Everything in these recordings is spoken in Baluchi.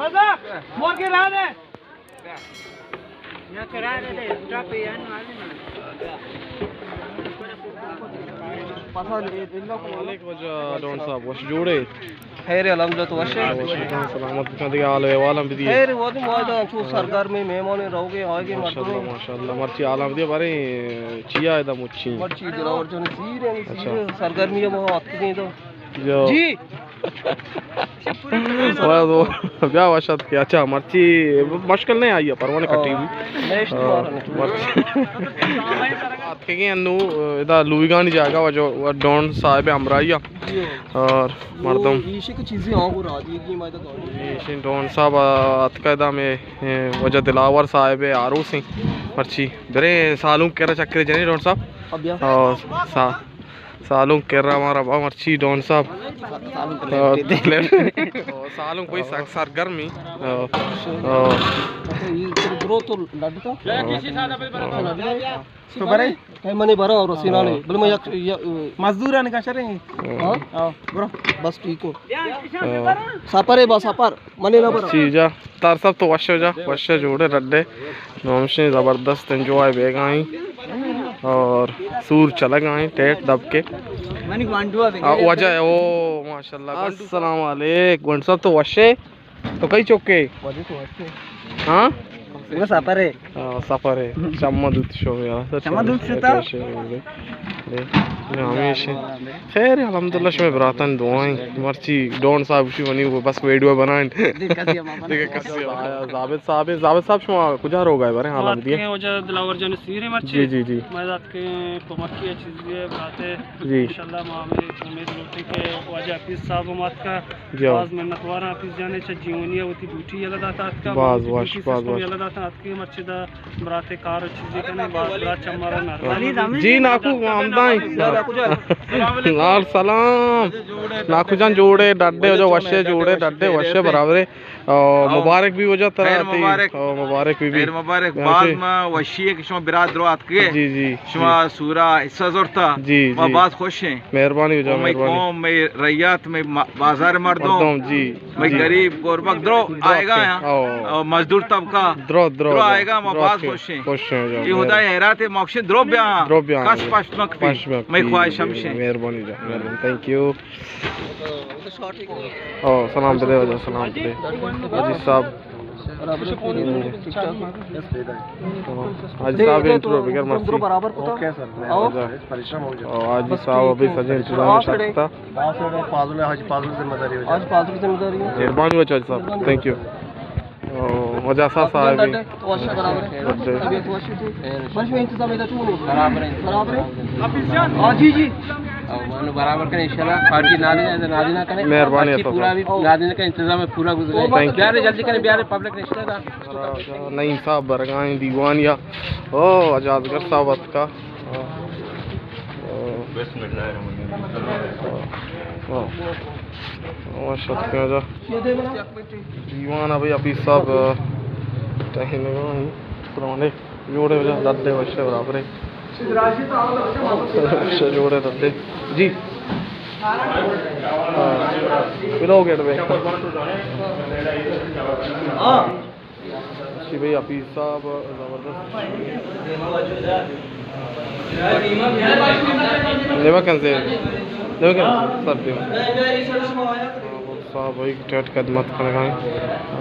مور کے رہا دے۔ السلام علیکم واجہ ڈون صاحب، وش جوڑے؟ خیر، الحمدللہ، تو وش ئے؟ وش، سلامت بکن، دگہ حال احوال ہم بدیے۔ خیر، وہ تو موجود ہیں، چو سرگرمی مہمان روگے آئے گے ماشاءاللہ، مردم۔ ماشاءاللہ، مرچی حال ہم بدیے، بارے چیا ہے دا مچی؟ مرچی دلاور جان زیر ہیں، اچھا۔ زیر سرگرمی ہے، وہ آتے ہیں تو۔ جو۔ جی۔ بیا وشت کہ اچھا مرچی مشکل نہیں آئی، پروانے کٹی بھی۔ مرچی۔ آتکگیں انو ادا لویگانی جاگہ واجہ ڈون صاحب ہمراہی اور مردم۔ ایشی ڈون صاحب آتکا ادا میں واجہ دلاور صاحب آروس ہیں۔ مرچی برے سالوں کرا چکر جنی ڈون صاحب۔ سالوں کرا ہمارا با مرچی ڈون صاحب۔ سالوں کوئی سک سرگرمی۔ تو برے؟ منی برا اور سینانے، بلے میں یک، یک مزدورانی کا شریں۔ ہاں؟ برو۔ بس ٹھیک ہو۔ سفر ہے، بس سفر۔ منی نہ برا۔ چی جا؟ تار صاحب تو وش جا، وش جوڑے رڈے۔ نومشیں زبردست انجوائے بیگائیں۔ اور سور چلگائیں، ٹیٹ دب کے۔ واجہ ہے، او ماشاءاللہ۔ السلام علیکم، گونڈ صاحب تو وشے؟ تو کئی چکے؟ ہاں؟ وہ سفر ہے۔ ہاں، سفر ہے۔ شما دوت شو یار۔ شما دوت شتا؟ خیر، الحمدللہ، شما براتن دعائیں۔ مرچی ڈون صاحب شی منی وہ بس ویڈیو بنائیں۔ دیکھ کسی ہم آمد۔ دیکھ کسی ہم آمد۔ زابد صاحب، زابد صاحب شما کجا رو گئے بارے حال بدیے؟ واجہ دلاور جان سیرے مرچی۔ جی، جی، جی۔ میں ذات کے کمکی چیزی ہے، براتے۔ جی۔ انشاءاللہ ما ہمیں امید لوٹیں کہ واجہ حفیظ صاحب ہم آتکا۔ جی۔ باز منتوار حفیظ جان چہ جیونی وتی ڈیوٹی یلا داتا آتکا، باز وش، باز وش۔ یلا داتا آتکا مرچی دا برات کار چیزی کنے، باز برات چمارا نہ۔ جی ناکو ہمدائیں۔ لال سلام۔ ناکو جان جوڑے ڈڈے جو وشے جوڑے ڈڈے وشے برابرے۔ او، مبارک بھی واجہ ترا۔ خیر مبارک۔ او، مبارک بھی۔ خیر مبارک۔ باز ما وشی ہے کہ شما برات درو آتکے۔ جی، جی۔ شما سورا حصہ زورتا۔ جی، ما باز خوش ہیں۔ مہربانی واجہ، مہربانی۔ قوم، میں ریات، میں بازار مردم۔ مردم، جی۔ میں غریب غربت درو آئے گا۔ او۔ اور مزدور طبقہ درو، درو آئے گا، ما باز خوش ہیں۔ خوش ہیں واجہ۔ یہ خدا حیرات ہے، موکشن درو بیا۔ درو بیا۔ کس پشت مک پی۔ میں خواہش ہمشیں۔ مہربانی واجہ، مہربانی۔ Thank you. او، سلام بدے واجہ، سلام بدے۔ حاجی صاحب۔ حاجی صاحب انٹرویو بغیر مرسی۔ او، حاجی صاحب ابھی سجے انتظام شکتا۔ مہربانی واجہ حاجی صاحب، تھینک یو۔ او، واجہ صاحب۔ تو وش ئے برابر ئے؟ بس میں انتظام ہے تو نہیں۔ برابر ہے۔ برابر ہے؟ حافظ جان۔ ہاں، جی، جی۔ او، مانو برابر کریں انشاءاللہ۔ پارٹی نادی نہ، نادی نہ کریں۔ مہربانی پارٹی صاحب۔ پورا بھی نادی نہ کریں، انتظام ہے پورا گزرے۔ Thank you. بیارے جلدی کریں، بیارے پبلک نشتہ دا۔ نعیم صاحب برگائیں دیوان یا۔ او، اجازگر صاحب اتکا۔ او۔ بسم اللہ الرحمن الرحیم۔ او۔ او۔ او، شکریہ جا۔ دیوان ابھی حفیظ صاحب، ٹہینگا ہیں۔ السلام علیکم۔ جوڑے واجہ، ڈڈے وشے برابرے۔ وشے جوڑے ڈڈے۔ جی۔ ہاں۔ بلو گیٹ پہ۔ جی بھائی، حفیظ صاحب زبردست۔ نیمہ کن سے، نیمہ کن سے، سر دیو۔ صاحب بھائی ٹیٹ خدمت کنگا ہیں۔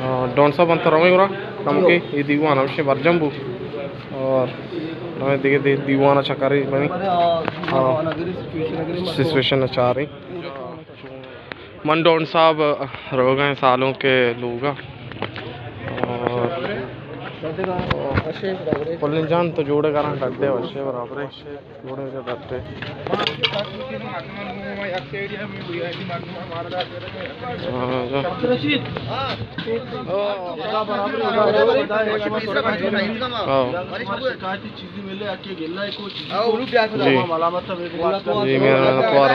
آ، ڈون صاحب انت رویں گرا، کم کے یہ دیوان ہمشے برجم بو۔ اور ہمیں دیگہ دی-، دیوان چکری بنی۔ ہاں۔ سچویشن چاریں۔ من ڈون صاحب روگا ہیں سالوں کے لوگا۔ اور پلن جان تو جوڑے گران ڈڈے وشے برابرے۔ جوڑے جو ڈڈے۔ ہاں، جو۔ ہاں۔ جی۔ جی، میرا منتوار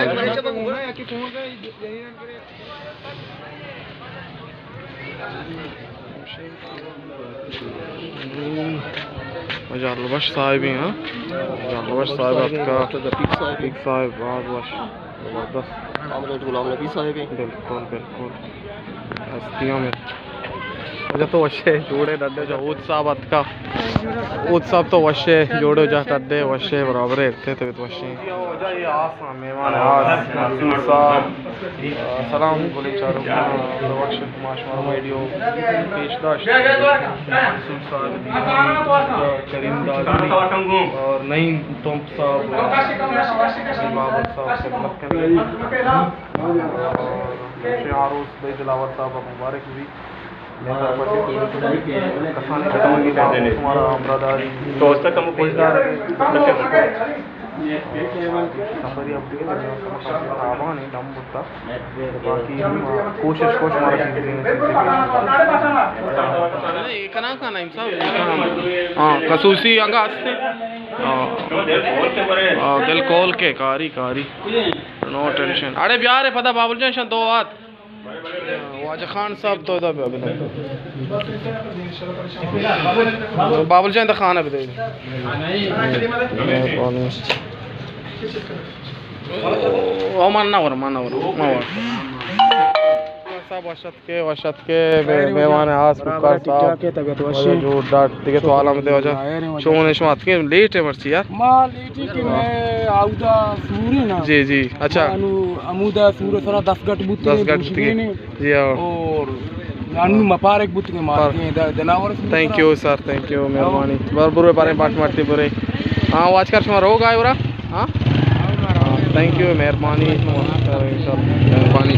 ہوں۔ جال بخش صاحب ہیں، ہاں؟ جال بخش صاحب آپ کا۔ رفیق صاحب۔ رفیق صاحب، بہت وش۔ زبردست۔ کامریڈ غلام نبی صاحب ہیں۔ بالکل، بالکل۔ ہستیاں میں۔ واجہ تو وشے جوڑے ڈڈے جا اوت صاحب اتکا۔ اوت صاحب تو وشے جوڑے جا ڈڈے وشے برابر ہے، تے تو وشے۔ واجہ یہ آس نا مہمان آس منصور صاحب۔ سلام گلیں چاروکاں، ببخش ما شمارا ویڈیو پیش داشت۔ منصور صاحب، کریم داد اور نعیم تمپ صاحب، بابر صاحب خدمت کریں۔ اور شیخ عروس بھائی دلاور صاحب مبارک بھی۔ کسانیں کسانیں شمارا ہمراہداری دوست کم خوش دار۔ سفری اب دیگه دنیا تابان ہے، دم بتا۔ باقی ہم کوشش کوش مارا چیزیں چیزیں۔ اے کنا کنا نعیم صاحب، اے کنا۔ ہاں، خصوصی انگا ہستے۔ ہاں۔ ہاں، دل کول کے کاری کاری۔ No tension. اڑے بیارے پدا بابل جان شان دو آت۔ واجہ خان صاحب تو ادا بیا بنا۔ بابل جان دا خانہ بدے۔ او من نہ ور، من نہ ور، من ور۔ صاحب وشت کے، وشت کے، مے-، مہمان آس برابر، کار ٹھیک صاحب۔ ٹھاک ہے، طبیعت وش ہے۔ جوڑ ڈاٹ دیگه تو عالم دے واجہ۔ ظاہر ہے واجہ۔ شون شما اتکے لیٹ ہے مرچی یار۔ ما لیٹ ہے کہ میں آودا سورے نا۔ جی، جی، اچھا۔ انو امودا سورے سرا دس گٹ بوتے دس گٹ بوتے۔ جی ہاں۔ اور انو مپارک بوتگیں مارکیں د-، دلاور سورے تھینک سرا۔ یو سر، تھینک یو، مہربانی۔ بر برو بارے باٹ مارتی برے۔ ہاں، واچ کر شما رو گائے ورا۔ ہاں؟ ہاں، تھینک یو، مہربانی۔ مہربانی۔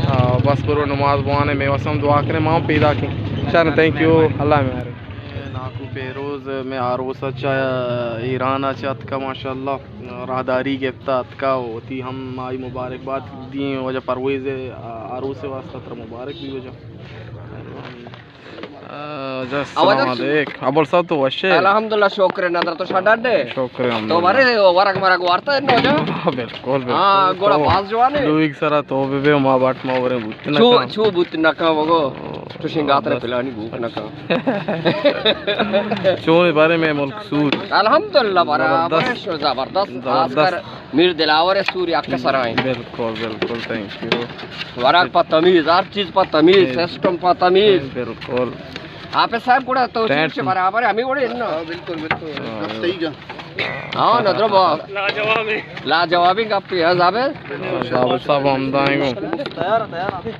ہاں، بس برو نماز بوانے، میں وسم دعا کریں، ماں پیدا کی۔ چل، تھینک یو، اللہ مہر۔ ناکو پیروز میں آروس اچا ایران اچا اتکا، ماشاءاللہ۔ راہداری گپتا اتکا، وتی ہم آئی مبارکباد دیں۔ واجہ پرویز آروس واسطہ ترا مبارک بھی واجہ۔ آ، جا، السلام علیکم۔ ابل صاحب تو وشے؟ الحمدللہ، شکر نظر تو شڈڈے۔ شکر الحمدللہ۔ تو بارے ورگ مرگ وارتا ہے نو جا؟ ہاں، بالکل، بالکل۔ ہاں، گوڑا تو باز جوانے۔ لوگ سرا تو بے بے ما باٹ ما ورے بوت نہ چو، کن۔ چو بوت نہ کن وگو۔ او، تو شنگاتر بس۔ پلانی بوک نہ کن۔ چون بارے میں ملک سور؟ الحمدللہ، برابر زبردست۔ شو زبردست۔ خاص زبردست۔ کر میر دلاور سوری اک سرائیں۔ بالکل، بالکل، تھینک یو۔ ورگ پہ تمیز، ہر چیز پہ تمیز، جی۔ سسٹم پہ تمیز۔ بالکل۔ حافظ صاحب گڑا تو ٹینٹ چیز سے برابر ہے، ہمیں گڑے نا۔ ہاں، بالکل، بالکل۔ ہاں۔ ہاں، نظر با۔ لاجوابی۔ لاجوابی گپ ہے، زابر۔ زابر صاحب ہم دائیں گو۔ تیار، تیار، ابھی۔